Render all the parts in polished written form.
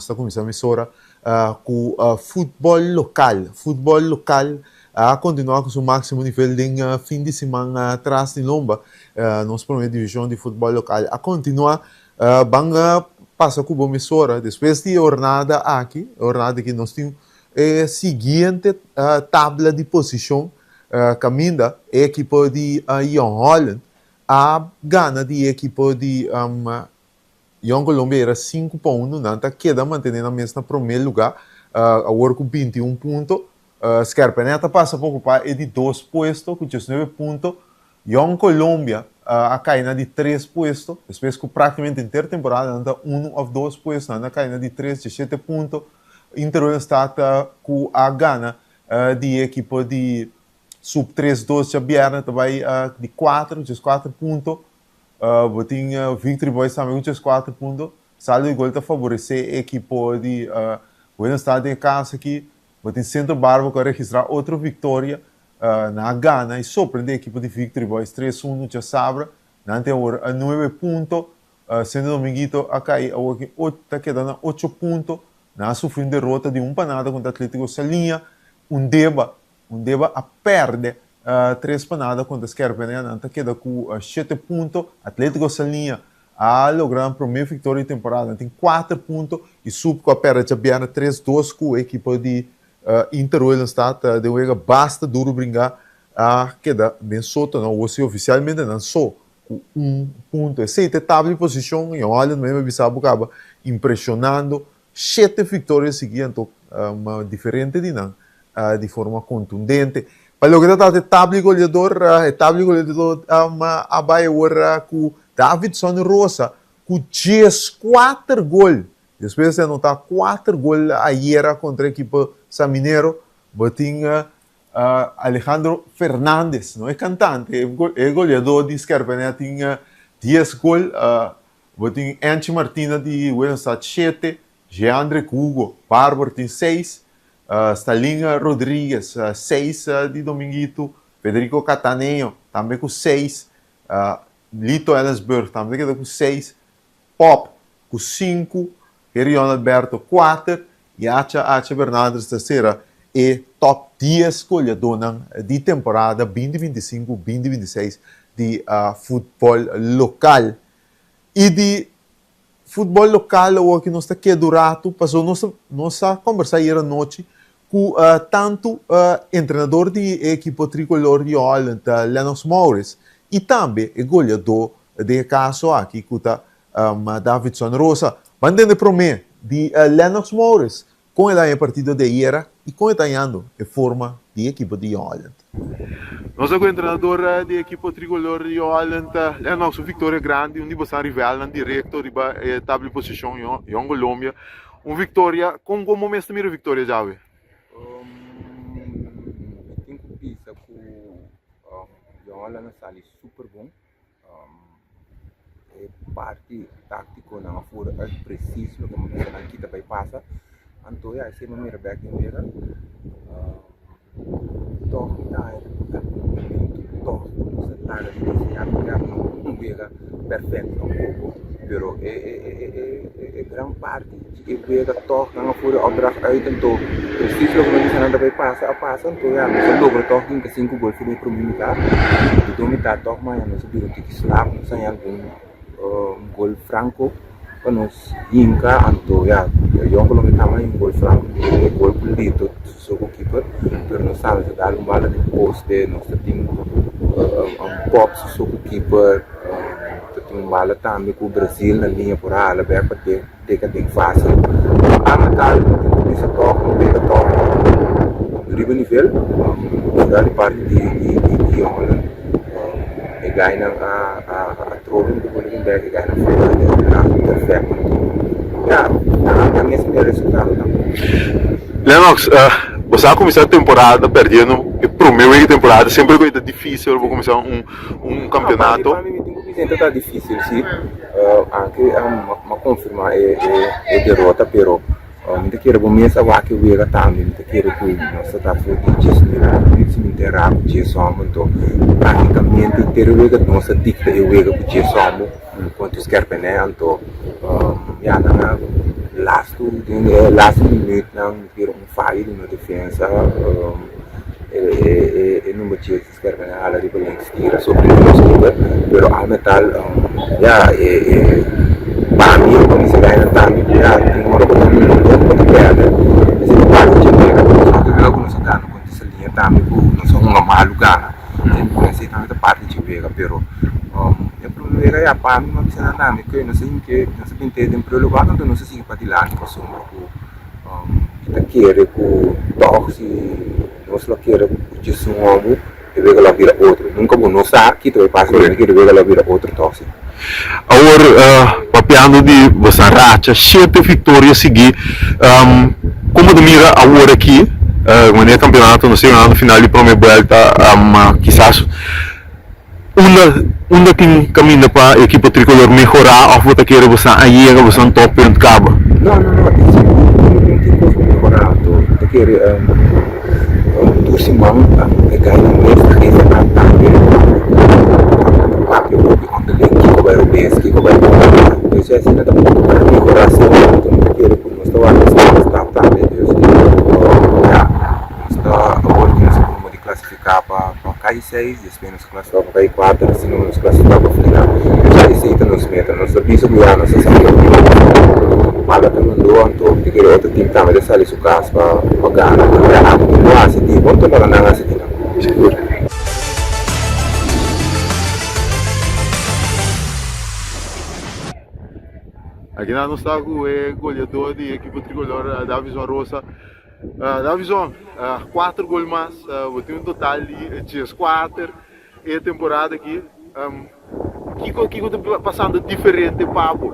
Nos ta kuminsá mesora ku futbòl lokal. Futbòl lokal a kontinuá ku su máksimo nivel den fin di siman tras di lomba. Nos promé divishon di futbòl lokal a kontinuá. Ban pasa ku bo mesora despues di e hornada aki. E hornada aki nos tin e siguiente tabla di posishon kaminda e ekipo di Jong Holland a gana di e ekipo di Jong Colombia era 5 pa 1. Nan ta keda mantené nan mes na promé lugá awor ku 21 punto. Skerpènè ta pasa pa okupá e di dos puesto ku 19 punto. Jong Colombia a kai na di tres puesto despues ku práktikamente henter temporada nan ta unu òf dos puesto. Nan a kai na di tres, 17 punto. Inter Willemstad ku a gana di e ekipo di Sub 3-2 djabièrnè ta bai di kuater, 14 punto. Bo tin Victory Boys tambe ku 14 punto. Saldo di gol ta faboresé e ekipo di Willemstad den e kaso aki. Bo tin Centro Barbo ku a registrá otro viktoria. Nan a gana i sorprendé e ekipo di Victory Boys 3-1 djasabra. Nan tin awor nuebe punto. Centro Dominguito a kai awor ki ta keda na ocho punto. Nan a sufri un derota di 1 pa nada kontra Atletico Saliña. Undeba Undeba a pèrdè 3 pa nada kontra Skerpènè. Nan ta keda ku shete punto. Atletico Saliña a logra nan promé viktoria di temporada. Nan tin kuater punto i Sub ku a pèrdè djabièrnè 3-2 ku e ekipo di Inter Willemstad den wega basta duru bringá a keda den soto. Nan awor si ofisialmente nan so ku un punto. Esei ta e tabla di posishon i Holland mei mi a bisa bo kaba impreshonando shete viktoria sigui anto diferente di nan di forma kontundente. Pa loke ta trata e tabla di goleador, e tabla di goleador a bai awor ku Davidson Rosa ku 14 gol. Despues di anotá kuater gol ayera kontra ekipo Saminero, bo tin Alejandro Fernandez, no e kantante, e goleador di Skerpènè tin 10 gol. Bo tin Anchi Martina di Willemstad shete, Jeandre Hugo Barber tin seis, Stalin Rodriguez seis di Dominguito, Federico Cataneo tambe ku seis, Lito Ellensburg tambe ta keda ku seis, Pop ku sinku, Herion Alberto kuater i Acha Acha Bernardus ta sera e top 10 goleadónan di temporada 2025, 2026 di futbòl lokal. I di futbòl lokal awor ki nos ta keda un ratu pasobra nos nos a kombersá ayer anochi ku tantu entrenador di e ekipo trikolor di Holland, Lennox Maurits, i tambe e goleadó den e kaso aki ku ta Davidson Rosa. Ban tende promé di Lennox Maurits kon el a haña e partido di ayera i kon e ta hañando e forma di e ekipo di Holland. Nos ta ku entrenador di e ekipo trikolor di Holland, Lennox, un viktoria grandi, un di boso rivalnan direkto riba e tabla di posishon, Jong Colombia. Un viktoria, kon bo mes ta mira e viktoria djawe? Mi tin ku bisa ku Jong Holland a sali super bon. E parti táktiko nan a fura uit presis loke mi bisa nan kita bai pasa. Anto ya esei mi mira bek den wega. Tòg mi ta haña ku algun momentu tòg ku nos a laga di diseñá mi ya no un wega perfekto tampoko. Pero e e e e gran parti di e wega tòg nan a fura opdracht uit anto presis loke mi bisa nan ta bai pasa a pasa anto ya nos a logra tòg hinka sinku gol for di e prome mitat. Di dos mitat tòg maña nos a bira un tiki slap nos a haña algun gol franko pa nos hinka anto ya Jong Colombia tambe a haña un gol franko e gol ku Lito so ku keeper pero nos sabe ta dal un bala den poste nos ta tin un pop so ku keeper ta tin un bala tambe ku Brazil na liña por hala bek pa teka den fasil anda tal tin ku bisa tòg no pega tòg riba nivel foral di parti di Jong Holland e gainan a trobe un poco riba bek e gainan foral den opdracht perfecto ya nan mes mira resultado tambe. Lennox, bo sa cuminsa temporada perdiendo e prome wega di temporada semper cu e ta dificil ora bo cuminsa un un campeonato. Pa mi mi tin cu bisa ta dificil si anke m'a confirma e derota pero mi ta kere bo mes a wak e wega tambe mi ta kere cu nos ta ta for di 19 minuut si mi ta era cu dies homber anto practicamente henter e wega nos a dicta e wega cu 10 homber contra Scherpenhee anto. Ya nan a lastu den e lastu minuutnan bira un fayo di nos defensa e number 10 Sterven a hala riba links tira sobre nos keeper pero al met al ya e pa mi e polis gainan tambe ya tin ora ku ta don ku ta perde esei ta parti dje wega pero nos otro wega ku nos a gana kontra Saliña tambe ku nos a hunga malu gana esei tambe ta parti dje wega pero e prome wega ya pa mi no a bisa nan tambe ke nos a hinke nos a binte den primer lugar anto nos a sigui padilanti pasobra ku mi ta kere ku tòg si. Nos lo kere ku djis un hòmber e wega lo a bira otro. Nunka bo no sa ki ta bai pasa den e wega lo a bira otro tòg si. Awor papiando di boso racha shete viktoria sigui, komo ta mira awor aki manera e kampionato nos ta yegando final di prome buelta kisas unda unda tin kaminda pa e ekipo trikolor mehorá òf bo ta kere boso a yega boso a toppunt kaba? No no no tin sigur tin tin kos pa mehorá anto mi ta kere tur siman e gainan mes ta geef aan tambe papia hopi onderling kiko bai robes kiko bai bon dus asina ta por mehorá semper anto mi ta kere ku nos ta wak stap pa stap tambe dus ya nos ta awor ku nos a kuma di klasifiká pa kai seis despues nos Nos ta bai kuater asina nos klasifiká pa final. Ya esei ta nos meta. Nos ta bisa ku ya nos a sali hopi bon. Mala ta mandó anto mi ta kere otro tim tambe ta sali su kas pa pa gana. Pero ya abo tin bo hasi di bon ta laga nan hasi di nan. Sigur. Aki nan nos ta ku e goleador di ekipo trikolor Davison Rosa. Davison, kuater gol mas, bo tin un total di dieskuater e temporada aki. Kiko kiko ta pasando diferente pa bo?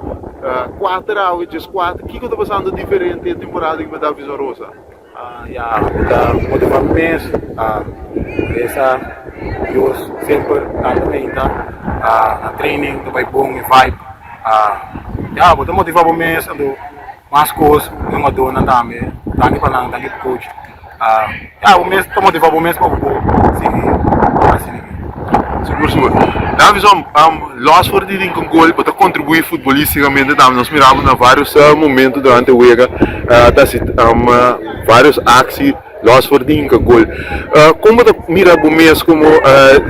Kuater awe, dieskuater, kiko ta pasando diferente e temporada aki pa Davison Rosa? Ya, bo ta motivá mi mes, resa Dios semper tantu meinta, na training ta bai bon e vibe, ya bo ta motivá bo mes anto. Mas kos mi hungadónan tambe. Danki pa nan, danki pa coach. Ya, bo mes ta motivá bo mes pa bo por sigui asina aki. Sigur, sigur. Davison, lòs for di tin un gol, bo ta kontribuí futbolístikamente tambe. Nos mira bo na vários momento durante e wega ta hasi vários aksi lòs for di hinka gol. Kon bo ta mira bo mes komo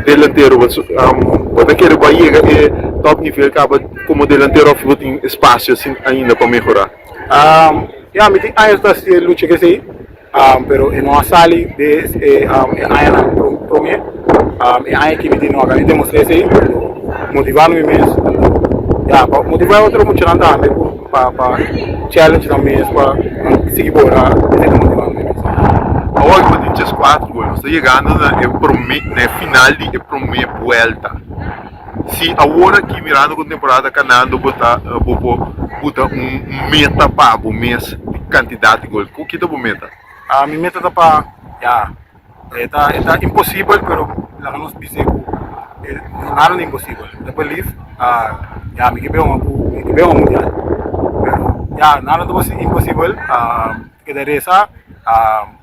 delantero? Bo ta kere bo a yega e tòp nivel kaba? Como delantero of bo tin espacio asin ainda pa mehora? Ya, mi tin años ta haci e lucha kesey, pero e no a sali de e añanan prome. E aña aki mi tin no a gana demostra esey, pero motivando mi mes, ya, pa motiva e otro muchanan tambe pa pa challenge nan mes pa nan sigui bora, esey ta motivando mi mes. Awor bo tin 14 gol, nos ta yegando na e prome, na e final di e prome buelta. Si awor aki mirando ku temporada ta kanando bo ta bo por buta un meta pa bo mes di kantidat di gol, ki ta bo meta? Mi meta ta pa ya e ta e ta imposibel pero laga nos bis'é ku e nada ta imposibel mi ta believe ya mi ke bin hunga ku mi ke bin hunga mundial pero ya nada ta imposibel keda resa.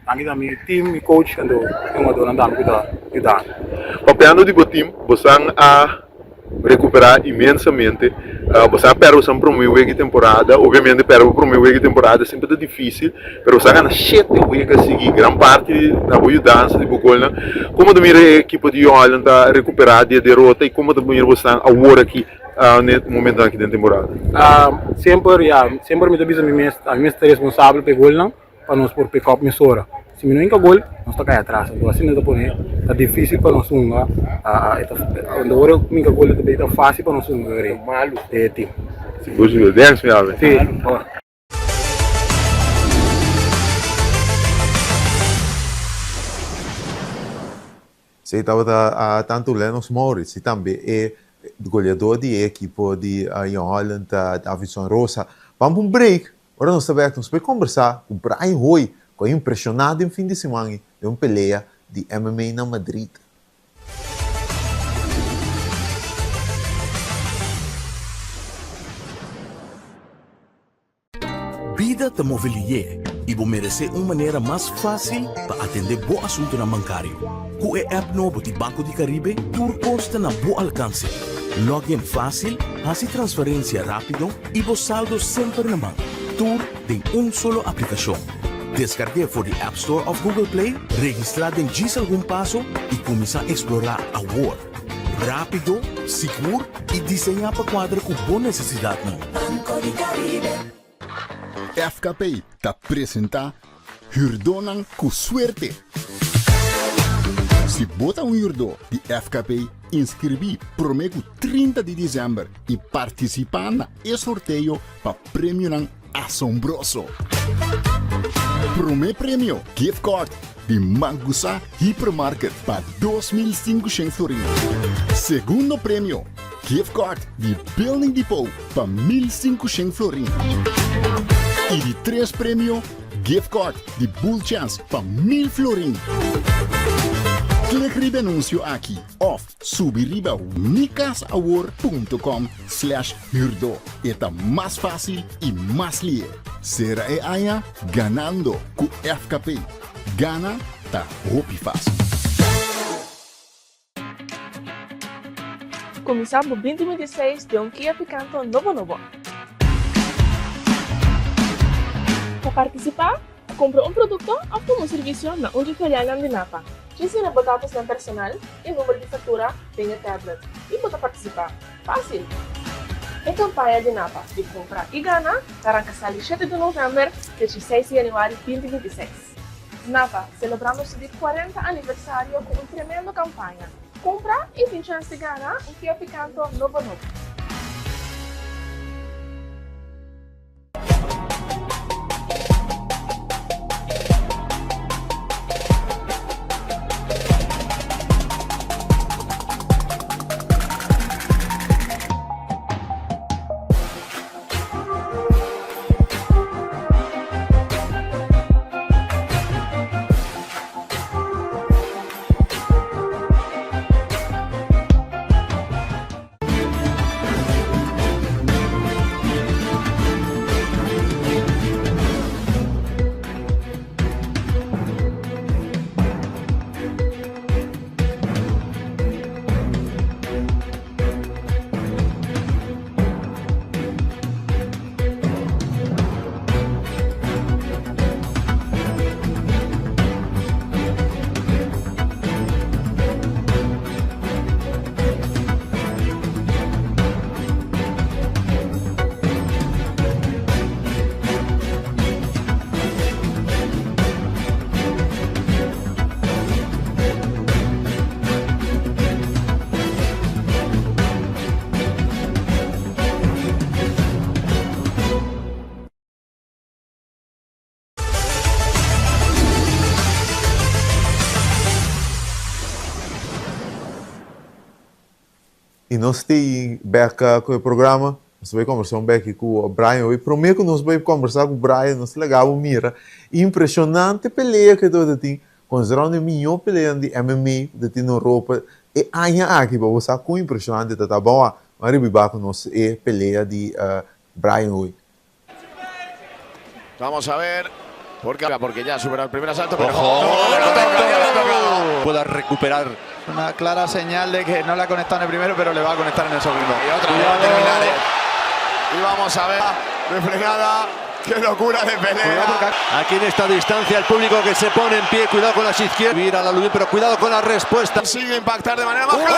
Aki ta mi team, mi coach anto e hungadornan tambe ku ta yuda mi. Papiando di bo team, bosan a recupera inmensamente. Bosan a perde bosan prome wega di temporada. Obviamente perde bo prome wega di temporada semper ta dificil, pero bosan a gana shete wega sigui, gran parti na bo yudansa di bo golnan. Como ta mira e ekipo di Holland ta recupera di e derota y como ta mira bosan awor aki na e momentonan aki den temporada? Semper, ya, semper mi ta bisa mi mes, ami mes ta responsabel pa e golnan. pa nos por pick up mesora. Si mi no hinka gol, nos ta kai atras. Anto asina ta pone ta dificil pa nos hunga. Anto ora ku mi hinka gol e ta facil pa nos hunga e team. Sigur sigur. Thanks mi ame. Si. Esei tabata tantu Lennox Maurits i tambe e goleador di e ekipo di Jong Holland, Davidson Rosa. Ban pa un break, ora nos ta bek nos por kombersá ku Brian Hooi ku a impreshoná den fin di siman i den un pelea di MMA na Madrid. Bida ta move lié i bo meresé un manera mas fásil pa atendé bo asuntunan bankario. Ku e app nobo di Banco di Caribe tur kos ta na bo alkanse. Login fásil, hasi transferensia rápido i bo saldo semper na man. Tur den un solo aplikashon. Deskarg'é for di App Store òf Google Play, registrá den djis algun paso i kuminsá eksplorá awor. Rápido, sigur i diseñá pa kuadra ku bo nesesidatnan. Banco di Caribe. FKP ta presentá Hürdónan ku Suerte! Si bo ta un hürdó di FKP, inskribí promé ku 30 di desèmber i partisipá na e sorteo pa premionan asombroso! Promé premio, gift card di Mangusa Hypermarket pa 2500 florin. Segundo premio, gift card di Building Depot pa 1500 florin. I di tres premio, gift card di Bull Chance pa 1000 florin. Klik riba e anuncio aki of subi riba mikasawor.com slash huurdo. E ta mas fácil i mas lihe. Sera e aña ganando ku FKP. Gana ta hopi fácil. Kuminsá bo 2026 den un Kia Picanto nobo nobo. Pa partisipá, kumpra un produkto òf tuma un servisio na un dje filialnan di Napa. Djis yena bo datosnan personal i number di faktura den e tablet i bo ta partisipá. Fásil! E kampaña di Napa di Kumpra i Gana ta ranka sali shete di novèmber te dieseis di yanüari 2026. Napa, selebrando su di 40 aniversario ku un tremendo kampaña. Kumpra i tin chèns di gana un Kia Picanto nobo nobo. I nos tin bek ku e programa. Nos ta bai kombersá un beki ku Brian hoy. Promé ku nos bai kombersá ku Brian, nos ta laga bo mira impreshonante pelea ku e tabata tin. Konsiderando e mihó peleanan di MMA ku ta tin na Europa e aña aki, pa bo sa kon impreshonante ta ta. Bon, a ribiba ku nos e pelea di Brian hoy. Vamos a ver. Porque, porque ya superado el primer asalto, pero ¡Ojo! no, le toca, ya le ha tocado. Pueda recuperar. Una clara señal de que no le ha conectado en el primero, pero le va a conectar en el segundo. Y otra vez va a terminar, ¿eh? Y vamos a ver. Reflejada. ¡Qué locura de pelea! Aquí en esta distancia el público que se pone en pie. Cuidado con las izquierdas. Mira la luz, pero cuidado con la respuesta. Consigue impactar de manera más clara.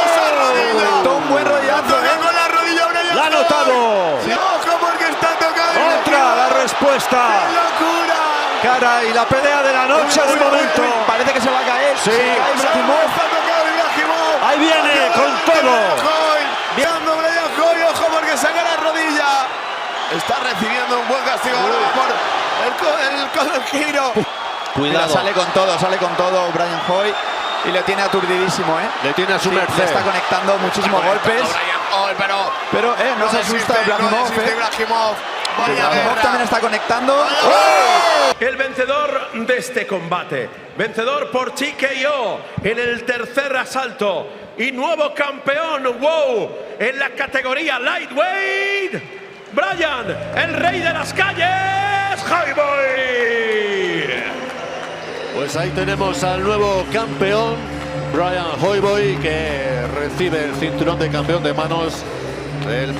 ¡Esa rodilla! Conectó un buen rodillazo, Toca ¿eh? con la rodilla Brian ¡La ha anotado! Hoy. ¡Ojo porque está tocado! Otra la respuesta. ¡Qué locura! Cara y la pelea de la noche de Uy, uy, momento. uy, Parece que se va a caer. Sí. Se cae Ibrahimov. Está tocado Ibrahimov. Ahí viene con todo. Viendo Brian Hoy, ojo porque saca la rodilla. Está recibiendo un buen castigo ahora va por el, co- el, codo giro. Mira, Cuidado. sale con todo Brian Hoy y le tiene aturdidísimo, ¿eh? Le tiene a su Sí, merced. le está conectando muchísimos golpes. Brian Hoy, pero Pero no se asusta desiste, Ibrahimov, no desiste ¿eh? Ibrahimov. Vaya Ibrahimov guerra. también está conectando. El vencedor de este combate, vencedor por TKO en el tercer asalto y nuevo campeón WOW en la categoría Lightweight, Brian, el rey de las calles, Highboy. Pues ahí tenemos al nuevo campeón. Brian Hoyboy que recibe el cinturón de campeón de manos del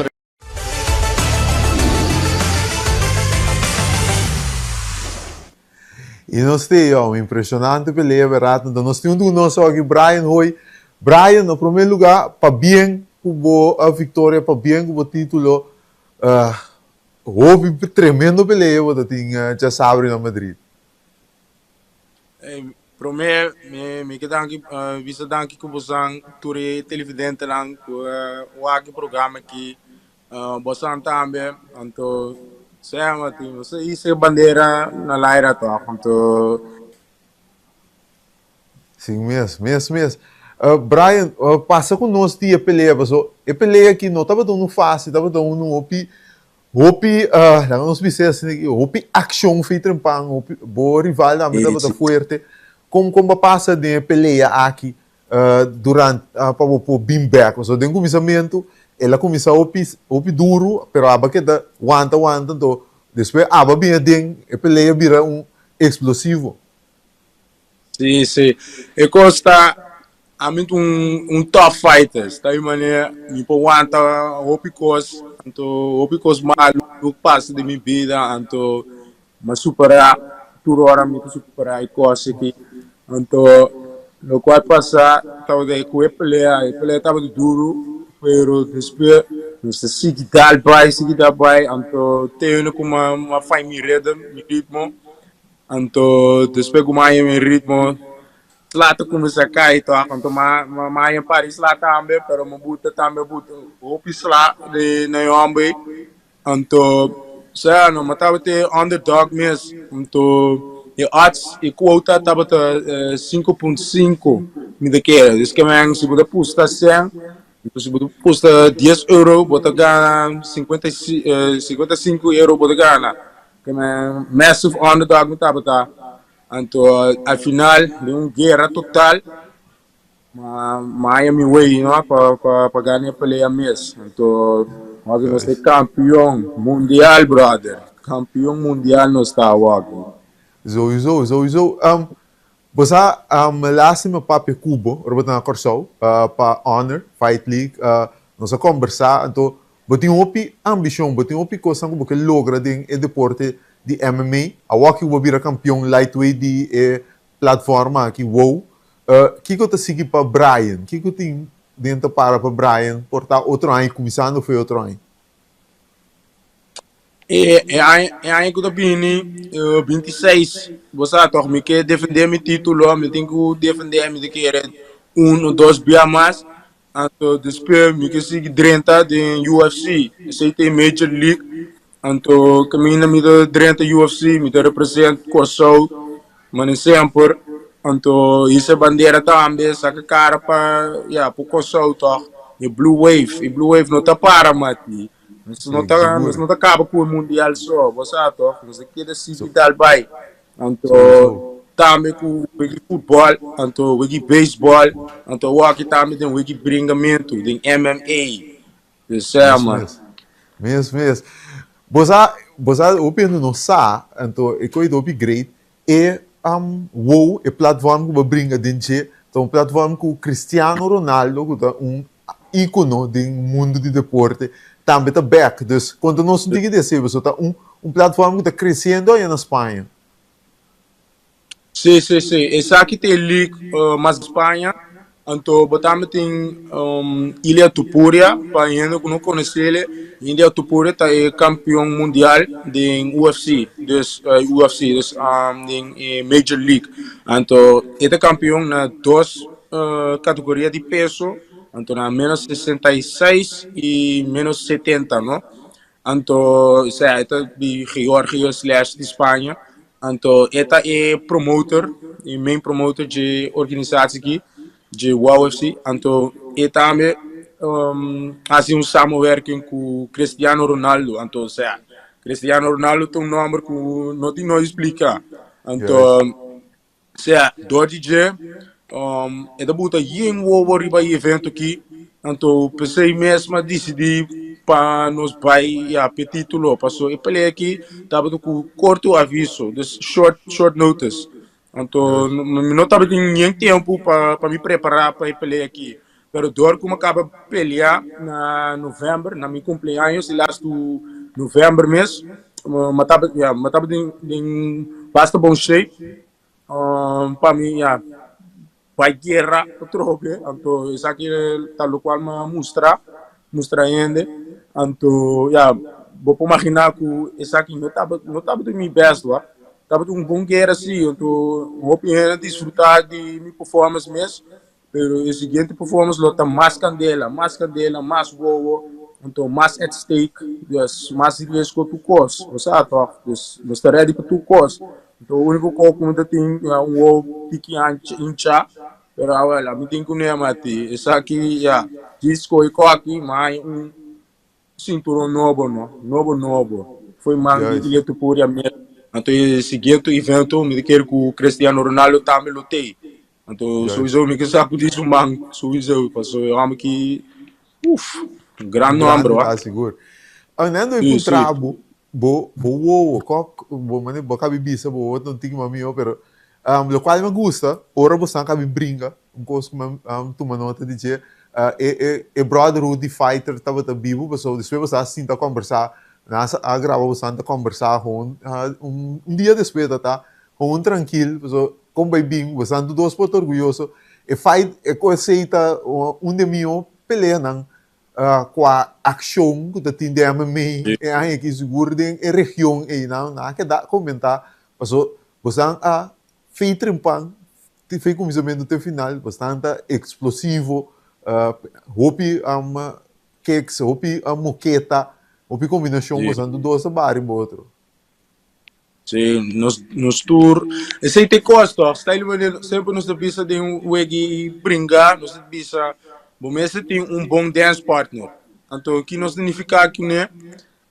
Y nos tin, yo, impresionante pelea, verdad? Entonces nos tin un nos aki Brian Hoy. Brian, na primer lugar, pabien cu bo victoria, pabien cu bo titulo. Hopi tremendo pelea bo ta tin djasabra na Madrid. Promé mi ke danki bisa danki ku bosan tur e televidentenan ku wak e programa aki. Bosan tambe anto sea Martin nos a hisa e bandera na laira tòg anto. Si mes, mes mes. Brian, pasa ku nos di e pelea paso e pelea aki no tabata unu fásil, tabata unu hopi Hopi, laga nos bisa asina aki, hopi akshon fei trempan, hopi, bo rival tambe tabata fuerte. Kon kon bo a pasa den e pelea aki durant pa bo por bin bek? Pasobra den kuminsamentu el a kuminsá hopi hopi duru, pero aba keda wanta wanta, anto despues aba bin aden e pelea bira un eksplosivo. Sí, sí. E kos ta, ami ta un un tough fighter. Ta di manera mi por wanta hopi kos, anto hopi kos malu ku pasa den mi bida, anto mi a superá tur ora mi ta superá e kos aki. Anto lokual pasa tabata ku e pelea, e pelea tabata duru, pero despues nos ta sigui dal bai, sigui dal bai, anto te ku mi a find mi rhythm, mi ritmo. Anto despues ku mi a haña mi ritmo, sla ta kuminsá kai tòg. Anto mi a haña un par di sla tambe, pero mi buta tambe buta hopi sla na e hòmber ei. Anto, sea, no, mi tabata e underdog mes. Anto e odds, e quota tabata 5.5 mi ta kere. Dus ke men si bo ta pusta sèn, anto si bo ta pusta dies euro bo ta gana 55 euro bo ta gana. Massive underdog mi tabata. Anto al final den un guera total mi a haña mi way no pa pa gana e pelea mes. Anto awor nos ta e campeon mundial brother. Campeon mundial nos ta awor. Sowieso, sowieso. Bo sa, lastima papia ku bo ora bo ta na Kòrsou pa Honor Fight League. Nos a kòmbersá, anto bo tin hopi ambishon, bo tin hopi kosnan ku bo ke logra den e deporte di MMA. Awor ku bo bira kampion lightweight di e platforma aki, wow! Kiko ta sigui pa Brian? Kiko tin den ta para pa Brian por ta otro aña, kuminsando for e otro aña? E e aña e aña ku ta bini 26 bo sa tòg mi ke defendé mi título mi tin ku defendé mi ta kere un o dos bia mas anto despues mi ke sigui drenta den UFC esei ta e major league anto kaminda mi ta drenta UFC mi ta represent Kòrsou Mane semper, anto hisa bandera tambe, saka kara pa ya pa Kòrsou tòg. E blue wave, e blue wave no ta para mati. Nos no ta nos no ta kaba ku e mundial so, bo sa tòg. Nos ta keda sigui dal bai. Anto tambe ku wiki futbòl, anto wiki beisbòl, anto awor aki tambe den wiki bringamentu, den MMA. Mes mes. Mes mes. Bo sa, bo sa hopi hende no sa, anto e koe ta hopi great, e wow, e platform ku bo bringa den dje, ta un platform ku Cristiano Ronaldo, ku ta un ikono den mundu di deporte, tambe ta bek. Dus, konta nos un tiki di esei, pasobra ta un un platform ku ta kresiendo aya na Spaña. Sí, sí, sí. Esaki ta e league mas Spaña. Anto bo tambe tin Ilia Topuria, pa hende ku no konosele, Ilia Topuria ta e kampion mundial den UFC, dus UFC, dus den e Major League. Anto e ta kampion na dos kategoria di peso, anto na menos 66 i menos 70, no? Anto sea e ta di Georgia slash di Spaña. Anto e ta e promotor, e main promotor dje organisatie aki, dje UFC. Anto e tambe hasi un samenwerking ku Cristiano Ronaldo. Anto sea, Cristiano Ronaldo ta un nomber ku no tin no explica. Anto Sea, dor di dje, e ta buta yen wowo riba e evento aki, anto p'esei mes mi a disidí pa nos bai ya p'e título, paso e pelea aki tabata ku korto aviso, dus short short notice. Anto mi no tabatin nien tempu pa pa mi prepará pa e pelea aki. Pero dor ku mi a kaba pelea na novèmber, na mi kumpleaños di lastu novèmber mes, mi tabata ya mi tabatin den basta bon shape pa mi ya bai guera atrobe. Anto esaki ta lokual mi a mustra, mustra hende. Anto ya bo por maginá ku esaki no tabata no tabata mi bèst wak. Tabata un bon guera si, anto hopi hende a disfrutá di mi performance mes. Pero e siguiente performance lo ta mas candela, mas candela, mas wowo, anto mas at stake, dus mas riesgo tur cos, bo sa toch? Dus nos ta ready pa tur cos. Anto unico cos cu mi ta tin ya un wowo tiki hincha, pero awel ami tin cu nema ti esaki ya djis coge coki, ma hay un Cinturon nobo no, nobo nobo. Foi man di Juist. Ilia Topuria mes. Anto e siguiente evento mi ta kere ku Cristiano Ronaldo tambe lo tei. Anto Juist. sowieso mi ke sacudi su man, sowieso, paso e homber ki uf, un gran Un nomber grande wak. ta sigur. Hernando e Si, si. puntra bo, bo bo wowo kok bo mane bo kabi bisa bo wowo ta un tiki mas mihó pero um, lokual mi a gusta ora bo stan kabi bringa Un kos ku mi a tuma nota di dje, e e e brotherhood di fighter tabata bibu pasobra despues bo sa sinta kombersá, nan a graba bo san ta kombersá gewoon un un dia despues ta ta gewoon trankil pasobra kon bai bin bo san tur dos por ta orguyoso. E fight e kos esei ta un di e mihó peleanan kua akshon ku ta tin den MMA e aña aki sigur den e region ei nan a keda komentá pasobra bo san a fei trimpan Ti fe kuminsamentu te final bastante eksplosivo, hopi kicks, hopi moketa, hopi kombinashon bastante dos ta bari bo otro. Sí, nos nos tur esei te kos tòg, style manera semper nos ta bisa den wegi bringa, nos ta bisa bo mester tin un bon dance partner. Anto ki nos ta nifiká kuné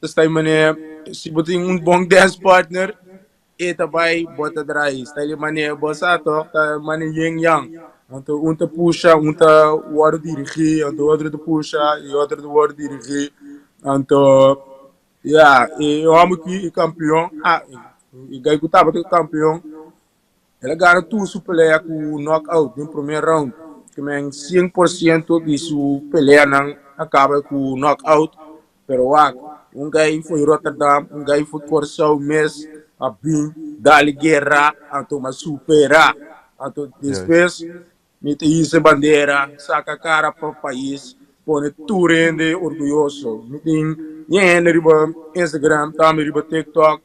ta style manera si bo tin un bon dance partner E ta bai, bo ta drai. Sta di manera bo sa toch, ta mane yin yang. Anto un ta pusha, un ta wòrdu dirigí, anto otro ta pusha i otro ta wòrdu dirigí. Anto, ya, e hòmber ki e kampion, ah, e guy ku tabata kampion, el a gana tur su pelea ku knockout den promé round. Ke men 100% di su peleanan a kaba ku knockout. Pero wak, un guy fo'i Rotterdam, un guy fo'i Kòrsou mes a bin dal guera, anto m'a supera. Anto despues mi ta hisa e bandera, saka kara pa pais, pone tur hende orguyoso. Mi tin yen hende riba Instagram, tambe riba TikTok.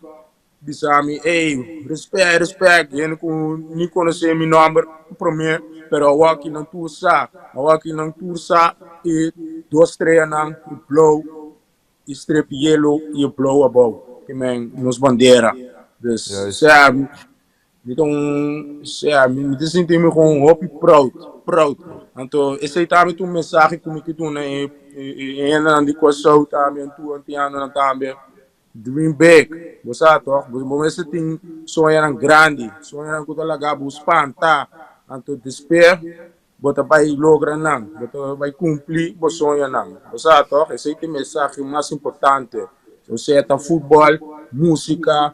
Bisa mi, Ey, respect, respect, hende ku ni konosé mi nòmber promé, pero awor ki nan tur sa, awor ki nan tur sa e dos streanan, e blou, e strip yelo i e blou abou, ke men nos bandera. Dus, sea, mi ta un, sea, mi ta sinti mi kon hopi proud, proud. Anto esei tambe ta un mensahe ku mi ke duna e hendenan di Kòrsou tambe, anto antianonan tambe. Dream big, bo sa toch? Bo mester tin soñonan grandi, soñonan ku ta laga bo spanta, anto despues bo ta bai logra nan, bo ta bai kumpli bo soñonan. Bo sa toch? Esei ta e mensahe mas importante. Osea ta futbòl, músika,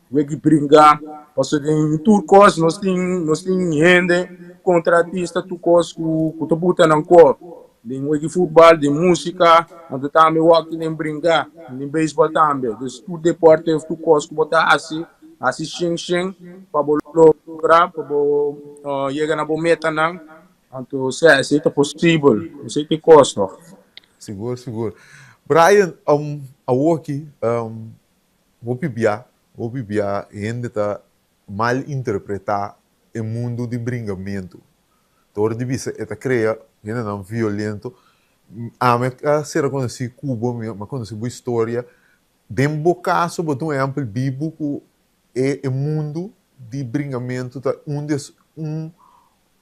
weki bringa, pasobra den tur kos nos tin nos tin hende kontra artista tur kos ku ku ta buta nan kor. Den weki futbal, den músika, anto tambe wòkti den bringa, den beisbòl tambe. Dus tur deporte of tur kos ku bo ta hasi, hasi shen shen pa bo logra, pa bo yega na bo metanan. Anto sea, esei ta posibel, esei ta e kos tòg. Sigur, sigur. Brian, awoki hopi bia, hopi bia hende ta malinterpretá e mundu di bringamentu. Dor di bisa e ta krea hendenan violento. Ami a ser konosí ku bo, mi a konosí bo historia. Den bo kaso bo ta un ehèmpel bibu ku e e mundu di bringamentu ta un des un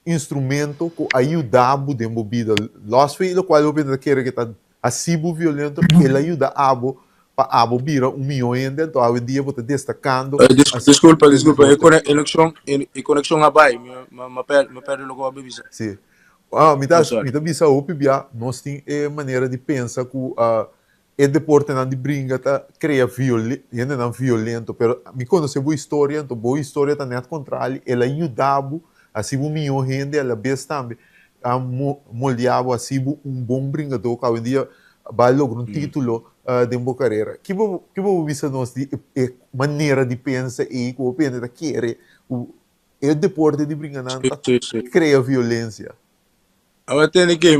instrumento ku a yuda bo den bo bida. Lòs fe lokual bo ta kere ku ta hasi bo violento, el a yuda abo pa abo bira un mihó hende, anto awendia bo ta destakando Eh, disculpa, disculpa, e coneccion, e coneccion a bai, mi mi per, mi perde loke bo a bisa. Sí. Ah, mi ta, I'm sorry. mi ta bisa hopi bia, nos tin e manera di pensa ku. E deportenan di bringa ta krea hendenan violento, pero mi konosé bo historia, anto bo historia ta nèt kontrali, el a yuda bo hasi bo mihó hende, a la bes tambe a moldia bo hasi bo un bon bringadó ku awendia bo a logra un título den bo karera. Ki bo ki bo bisa nos di e manera di pensa ei ku hopi hende ta kere ku e deporte di bringanan ta krea violensia? Awor tende ke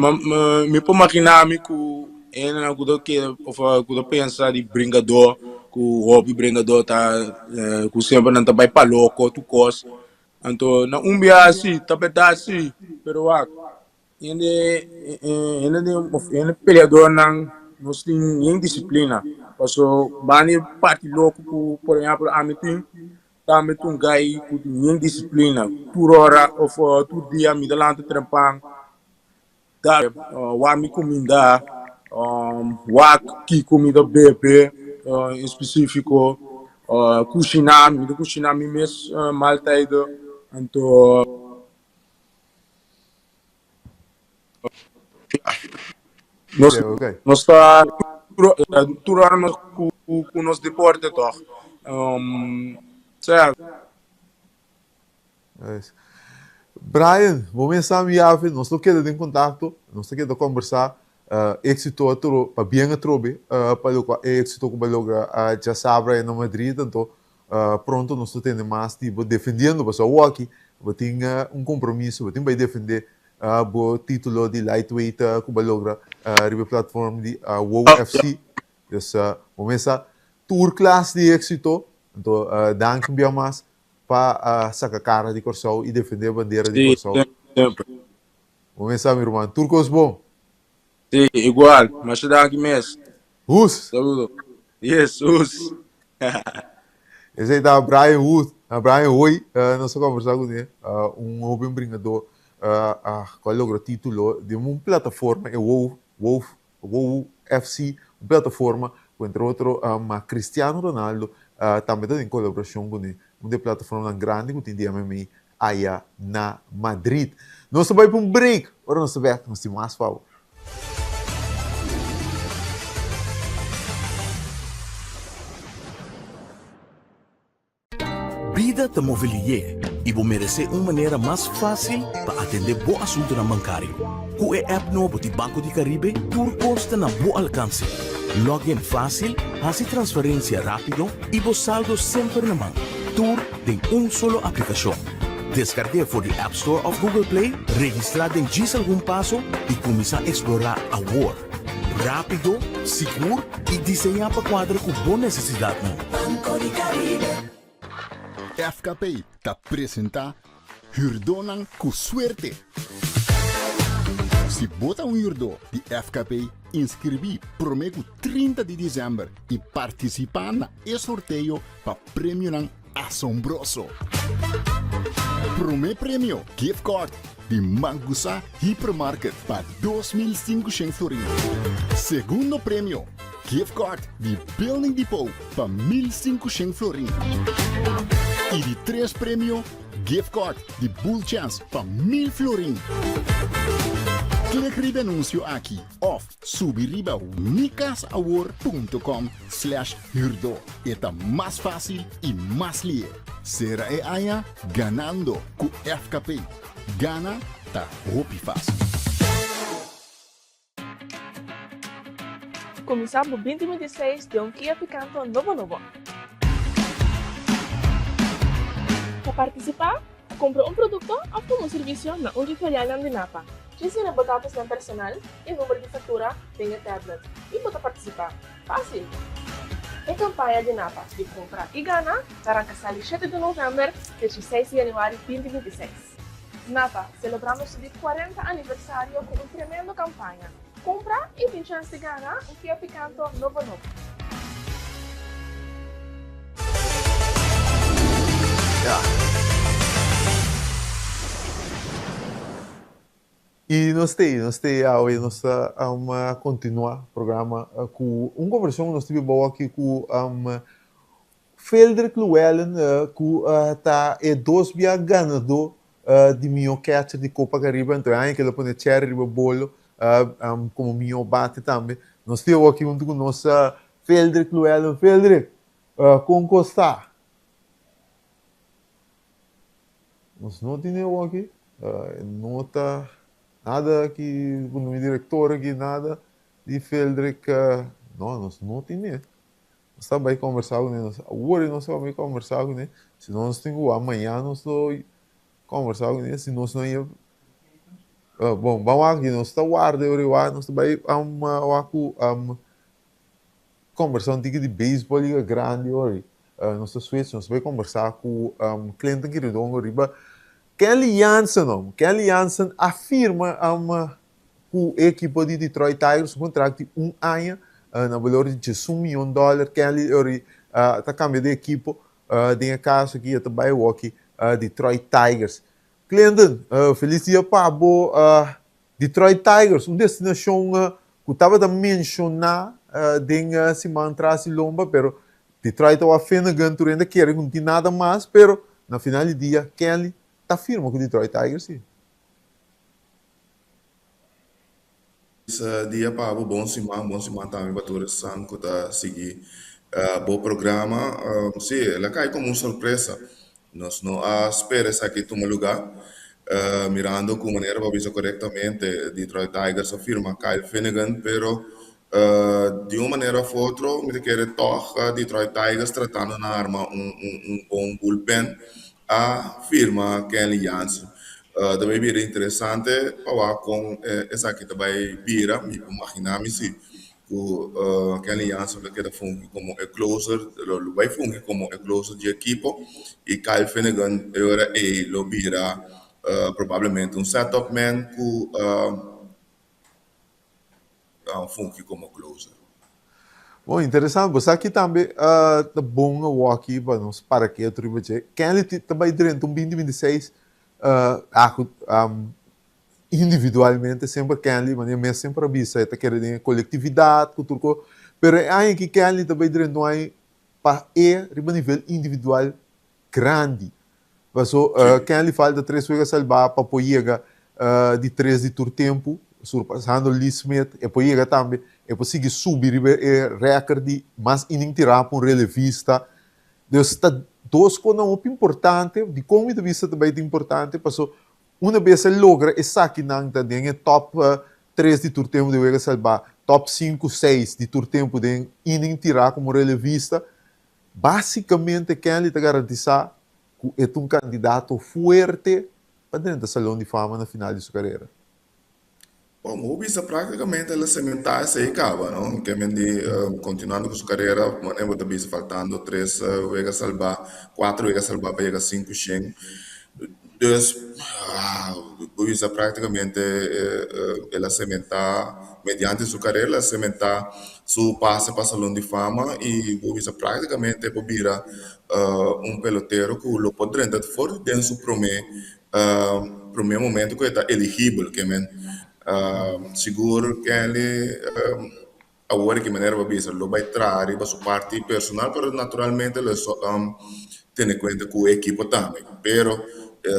mi por makina mi ku hendenan ku ta kere of ku ta pensa di bringadó ku hopi bringadó ta ku semper nan ta bai pa loko tur kos. Anto na un biaha si ta bèrdat si pero wak hende hende den of hende peleadornan nos tin yen disiplina paso banda e parti loko ku por ehèmpel ami tin. Tambe ta un gai ku tin yen disiplina. Tur ora òf tur dia mi ta lanta trempan, da wak mi kuminda, wak kiko mi ta bebe en spesífiko, kushiná, mi ta kushiná mi mes maaltijden. Anto nos nos ta tur ora nos ku ku nos deporte tòg. Sea. Brian, bo mes sa mi yafe, nos lo keda den kontakto, nos ta keda kombersá. Éksito atro, pabien atrobe pa loke e éksito ku bo a logra djasabra na Madrid. Anto Pronto nos ta tende mas di bo defendiendo pasobra awoki bo tin un compromiso, bo tin bai defende bo titulo di lightweight cu bo a logra riba e platform di WOW FC. Dus bo mester tur klas di exito. Anto danki un bia mas pa saca cara di Corsou y defende e bandera di Corsou. Bo mester mi ruman, tur cos bon. Sí, igual. Masha danki mes. Hus. Saludo. Yes, hus. Esei ta Brian Hood, Brian Hoy, nos a conversa cu ne, un hoben bringador cu a logra titulo den un plataforma, e WOW, WOW, WOW FC, un plataforma cu entre otro Cristiano Ronaldo tambe ta den colaboracion cu ne, un di e plataformanan grandi cu tin di MMA aya na Madrid. Nos ta bai pa un break, ora nos ta bek nos tin mas pa bo. Bida ta move lié i bo meresé un manera mas fásil pa atendé bo asuntunan bankario. Ku e app nobo di Banco di Caribe tur kos ta na bo alkanse. Log in fásil, hasi transferensia rápido i bo saldo semper na man. Tur den un solo aplikashon. Deskarg'é for di App Store òf Google Play, registrá den djis algun paso i kuminsá eksplorá awor. Rápido, sigur i diseñá pa kuadra ku bo nesesidatnan. Banco di Caribe. FKP ta presentá Hürdónan ku Suerte! Si bo ta un hürdó di FKP, inskribí promé ku 30 di desèmber i partisipá na e sorteo pa premionan asombroso. Promé premio, gift card di Mangusa Hypermarket pa 2500 florin. Segundo premio, gift card di Building Depot pa 1500 florin. I di tres premio, gift card di Bull Chance pa 1000 florin. Klik riba e anuncio aki of subi riba mikasawor.com slash Hürdó. E ta mas fásil i mas lié. Sera e aña ganando ku FKP. Gana ta hopi fásil. Kuminsá bo 2026 den un Kia Picanto nobo nobo. Pa partisipá, kumpra un produkto òf tuma un servisio na un di filialnan di Napa. Djis yena bo datosnan personal i number di faktura den e tablet i bo ta partisipá. Fásil! E kampaña di Napa di Kumpra i Gana ta ranka sali shete di novèmber te dieseis di yanüari 2026. Napa, selebrando su di kuarenta aniversario ku un tremendo kampaña. Kumpra i tin chèns di gana un Kia Picanto nobo nobo. I nos t'ei, nos t'ei awe, nos ta kontinuá programa ku un kombersashon ku nos tin bou aki ku Feldrick Llewellyn ku ta e dos bia ganadó di mihó catcher di Kopa Karibe, anto e aña ke lo pone cherry riba bolo komo mihó bate tambe. Nos tin awor aki huntu ku nos Feldrick Llewellyn. Feldrick, kon kos ta? Nos no tin awor aki, no ta nada aki ku mi direktor aki, nada di Feldrick. No, nos no tin. Nos ta bai kombersá kuné, nos awor nos ta bai kombersá kuné, si no nos tin ku wak mañana nos lo kombersá kuné, si nos no ya bon ban wak aki nos ta warda e ora wak nos ta bai wak ku kombersá un tiki di beisbòl liga grandi ora nos ta switch nos ta bai kombersá ku Clinton Kiridongo riba Kenley Jansen no Kenley Jansen a firma Ku e ekipo di Detroit Tigers un kontrakt di un aña na balor di diesun mion dòler. Kenley Eury ta kambia di ekipo, den e kaso aki e ta bai awoki Detroit Tigers. Clinton, felis dia pa bo. Detroit Tigers, un destinashon ku tabata menshoná den siman tras di lomba, pero Detroit a wak Finnegan tur hende a kere ku no tin nada mas, pero na final di dia Kenley ta firma ku Detroit Tigers si. Feliz dia pa bo, bon siman, bon siman tambe pa tur esnan ku ta sigui bo programa. Sí, el a kai komo un sorpresa. Nos no a spera esaki tuma lugá, mirando ku manera bo a bisa korektamente Detroit Tigers a firma Kyle Finnegan, pero di un manera òf otro mi ta kere tòg Detroit Tigers tratando na arma un un bon bullpen a firma Kenley Jansen. Ta bai bira interesante pa wak kon esaki ta bai bira. Mi por magina mi si ku Kenley Jansen lo keda fungi komo e closer, lo bai fungi komo e closer di ekipo i Kyle Finnegan e ora ei lo bira probablemente un setup man ku fungi komo closer. Bon, interesante. Bo sa ki tambe ta bon awoki pa nos para ketu riba dje. Kenley ta bai drenta un binti binti seis ah ku individualmente semper Kenley, manera mes semper a bisa e ta kere den e kolektividat ku tur kos. Pero e aña aki Kenley ta bai drenta un aña pa e riba nivel individual grandi. Paso Kenley falta tres wega salbá pa por yega di tres di tur tempu, surpasando Lee Smith. E por yega tambe, e por sigui subi riba e rèkòrt di mas inning tirá pa un relevista. Dus ta dos kosnan hopi importante. Dikon mi ta bisa ta bai ta importante? Paso una bes e logra esakinan ta den e tòp tres di tur tempu den wega salbá, tòp sinku, seis di tur tempu den inning tirá komo relevista, Básicamente Kenley ta garantisá ku e ta un kandidato fuerte pa drenta Salon di Fama na final di su karera. Bon, bo bisa práktikamente el a sementá esei kaba, no? Ke men di kontinuando ku su karera, manera bo ta bisa faltando tres wega salbá, kuater wega salbá pa yega sinku shen. Dus, bo bisa práktikamente el a sementá mediante su karera, el a sementá su pase pa Salon di Fama i bo bisa práktikamente por bira un pelotero ku lo por drenta for di den su promé promé momento ku e ta eligibel. Ke men sigur Kenley Awor ki manera bo bisa lo bai traha riba su parti personal pero naturalmente lo tene kuenta ku e ekipo tambe. Pero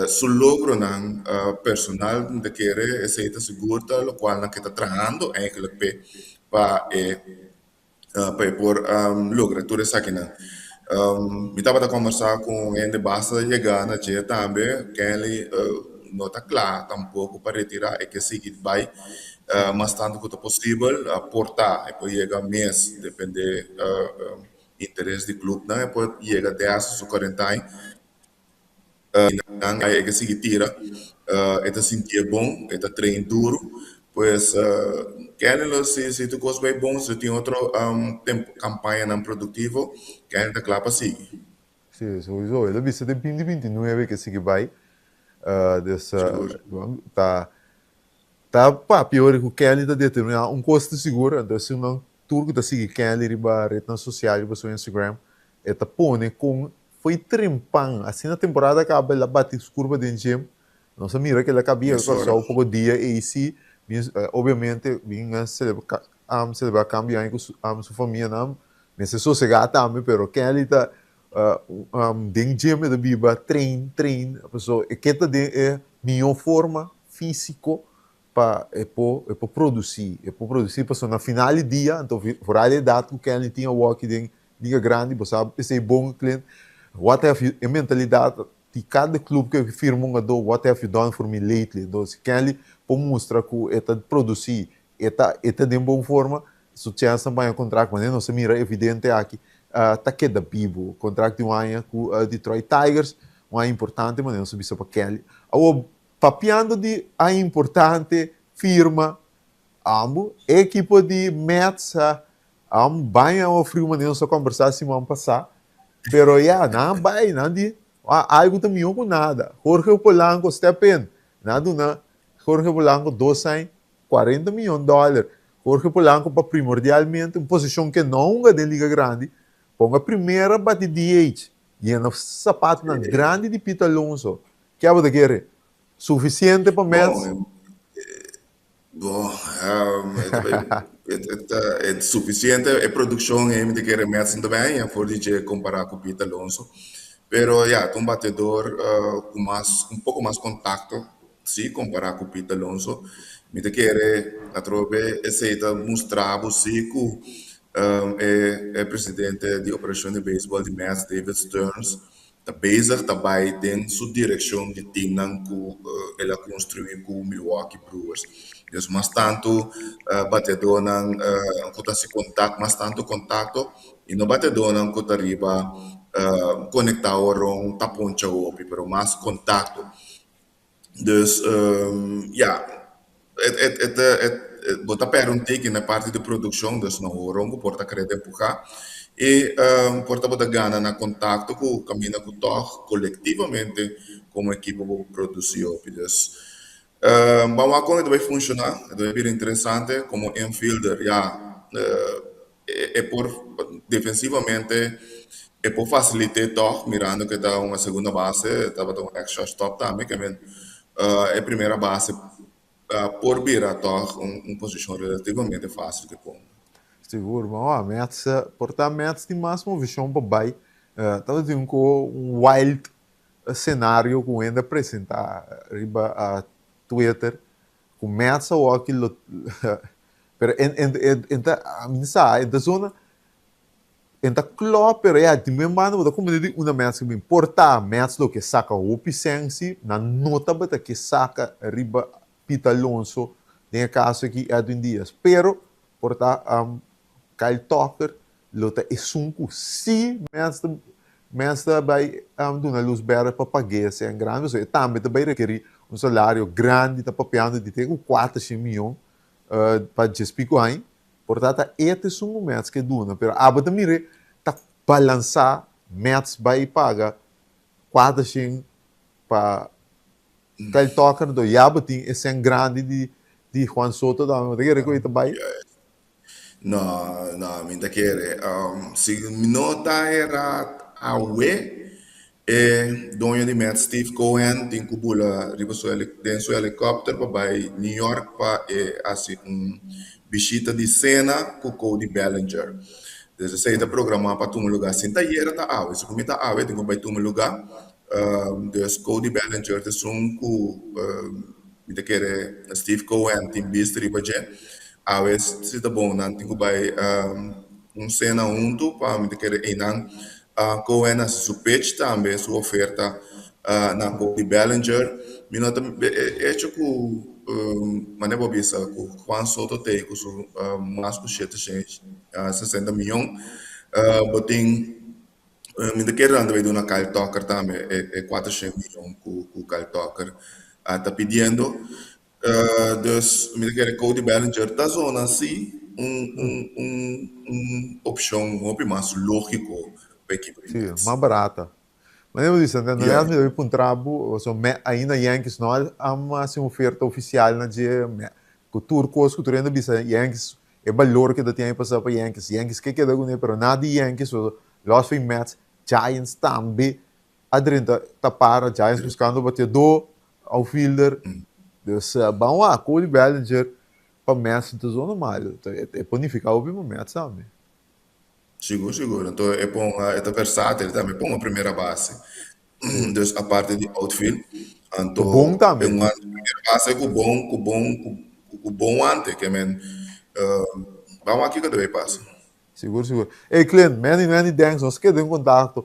su logronan personal mi ta kere esei ta sigur ta lokual nan ke ta trahando eigenlijk p'e pa e pa e por logra tur esakinan. Mi tabata kombersá ku un hende basta yega na dje tambe, Kenley no ta kla tampoko pa retirá e ke sigui bai mas tantu ku ta posibel por ta e por yega mes depende interes di klupnan e por yega te hasta su kuarenta aña nan e ke sigui tira e ta sintié bon e ta train duru pues Kenley lo si si tur kos bai bon si tin otro kampañanan produktivo Kenley ta kla pa sigui. Si, souiso. El a bisa den binti binti nuebe ke sigui bai. Dus ta Ta papia ora ku Kenley ta determiná un kos ta sigur, anto esunnan tur ku ta sigui Kenley riba retnan sosial, riba su Instagram, e ta pone kon foi trempan, asina temporada a kaba el a bati su kurpa den gym, nos a mira ku el a kaba yega Kòrsou poko dia ei si, bin obviamente bin a selebrá kambio aña ku su famianan, mester sosegá tambe, pero Kenley ta Den gym e ta biba train train paso e ke ta den e mihó forma físiko. pa e por e por produsí, e por produsí pasobra na final di dia, anto foral e edat ku Kenley tin awoki den liga grandi, bo sa esei bon Clint, what have you, e mentalidat di kada club ku firma un hungadó, what have you done for me lately, anto si Kenley por mustra ku e ta produsí, e ta e ta den bon forma, su chèns na baña kontrakt, manera nos a mira evidente aki, ta keda bibu, kontrakt di un aña ku Detroit Tigers, un aña importante manera nos a bisa pa Kenley. Awor Papiando di a importante firma ambo e ekipo di Mets a baña ofri un manera nos a kombersá siman pasá, pero ya nan a bai nan di algu ta mihó ku nada. Jorge Polanco step in, nan a duna Jorge Polanco dos aña 40 miyon dòler. Jorge Polanco pa primordialmente un posishon ke no hunga den Liga Grandi, ponga primera bati DH, yena sapatonan grandi di Pete Alonso. Ke abo ta kere? Sufisiente pa Mets? Bo, e sufisiente e produkshon ei mi ta kere Mets no ta bai haña for di dje kompará ku Pete Alonso. Pero ya, ta un bateador ku mas, un poko mas kontakto si kompará ku Pete Alonso. Mi ta kere atrobe esei ta mustra bo si ku e presidente di operashon di beisbòl di Mets, David Stearns, ta bezig ta bai den su direkshon di timnan ku el a konstruí ku Milwaukee Brewers. Dus mas tantu bateadónan ku ta hasi kontak, mas tantu kontakto i no bateadónan ku ta riba konektá horon ta poncha hopi, pero mas kontakto. Dus ya, e ta bo ta pèrdè un tiki na parti di produkshon, dus no horon ku por ta kere ta empuhá i por ta bo ta gana na kontakto ku kaminda ku tòg kolektivamente komo ekipo bo por produsí hopi. Dus ban wak kon e ta bai funshoná, e ta bai bira interesante komo infielder ya e por defensivamente e por fasilit'é tòg mirando ku e ta un segunda base, e tabata un ex shortstop tambe ke men e primera base por bira tòg un posishon relativamente fásil ku e ponga. Sigur, ma Mets por ta Mets tin mas movishon pa bai, tabatin un ko un wild senario ku hende a presentá riba Twitter Ku Mets awoki lo pero en en en en ta mi no sa en ta zona en ta klò pero ya di men banda bo ta komprende di una Mets ke bin por ta Mets lo ke saka hopi sèn si nan no tabata ke saka riba Pete Alonso den e kaso aki Edwin Diaz pero por ta Kyle Tucker lo ta esun ku si Mets ta Mets ta bai duna lus berde pa pag'é esei grandi pasobra e tambe ta bai rekerí un salario grandi ta papiando di te ku kuater miyon pa djes piku aña por ta ta e ta esun ku Mets ke duna pero abo ta mir'é ta balansá Mets bai paga 400 pa Kyle Tucker anto ya bo tin e sèn grandi di di Juan Soto tambe bo ta kere ku e ta bai. No, no, mi ta kere. Si mi no ta era awe, e doño di Mets, Steve Cohen, tin ku bula riba su den su helikòpter pa bai New York pa e hasi un bishita di sena ku Cody Bellinger. Dus esei ta programá pa tuma lugá. Sin ta ayera ta awe. Si ku mi ta awe tin ku bai tuma lugá. Dus Cody Bellinger ta esun ku mi ta kere Steve Cohen tin bista riba dje. Awe si ta bon nan tin ku bai un sena huntu pa mi ta kere einan Cohen hasi su pitch tambe su oferta na Cody Bellinger. Mi no ta e echo ku manera bo a bisa ku Juan Soto ta ei ku su mas ku shete sesenta miyon bo tin Mi ta kere nan ta bai duna Kyle Tucker tambe e 400 miyon ku ku Kyle Tucker a ta pidiendo. Dus mi ta kere Cody Bellinger ta zona si un un un un opshon hopi mas lógiko pa ekipo di Sí, Mets. mas barata. Manera bo bisa, en Yeah. realidad mi ta bai puntra bo, pasobra me ainda Yankees no a hasi un oferta ofisial na dje, me ku tur kos ku tur hende a bisa Yankees E balor ke ta tin aña pasá pa Yankees. Yankees ke keda kuné, pero na di Yankees, so los fin Mets, Giants tambe a drenta ta para. Giants buskando bateadó, outfielder. Dus ban wak, Cody Bellinger pa Mets no ta zona malo. E por nifiká hopi pa Mets tambe. Sigur, sigur. Anto e ponga, e ta versátil tambe, e ponga primera base. Dus aparte di outfield, Ta bon anto tambe. e un primera. Pasa ku bon ku bon ku bon wante ke men ban wak kiko ta bay pasa. Sigur sigur. Ey Clint, many many thanks, nos keda den kontakto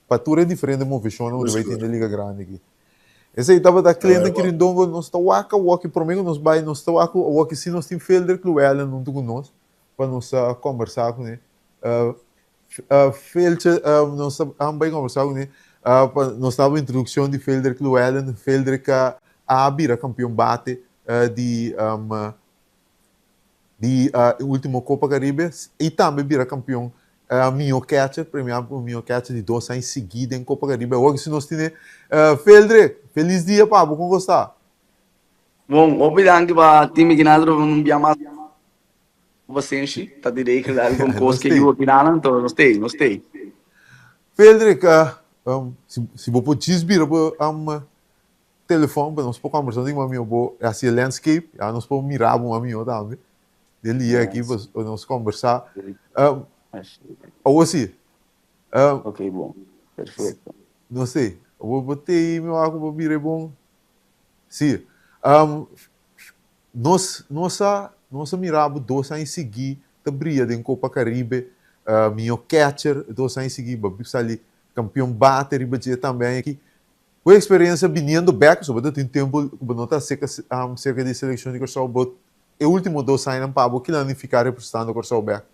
pa tur e diferente moveshonnan ku ta bay tin den Liga Grandi aki. Esey tabata Clinton Kirindongo, nos ta wak awoki, prome ku nos bay nos ta wak awoki si nos tin Fildrick Llewellyn huntu ku nos pa nos kombersá kuné. Feltje, nos ta bai kombersá kuné pa nos daba introdukshon di Fildrick Llewellyn. Fildrick a bira kampion bate di di e ultimo Copa Caribe y tambe bira campeon miho catcher, premia como miho catcher di dos aña sigui den Copa Caribe. Awor si nos tene Feldrick, feliz dia pa bo, con bo sta? Bon, hopi danki pa tin mi kina otro un bia mas pasenshi ta di regla algun kos ke yu kinanan, to nos tei, nos tei. Feldrick, si bo por djis bira bo Telefòn pa nos por kòmbersá tin mami bo hasi e landscape ya nos por mira bo mami tambe den dia aki pa nos kòmbersá awor si Ok bon perfecto. No sé bo bo tei mi wak bo bira e bon si nos nos a nos a mira bo dos aña sigui ta bria den Copa Caribe mihó catcher dos aña sigui bo a sali kampion bate riba dje tambe aña aki Bo experiencia biniendo bek, pasobra bo ta tin tempu ku bo no ta serka serka di selekshon di Kòrsou, bo e ultimo dos añanan pa bo kila nifiká representando Kòrsou bek?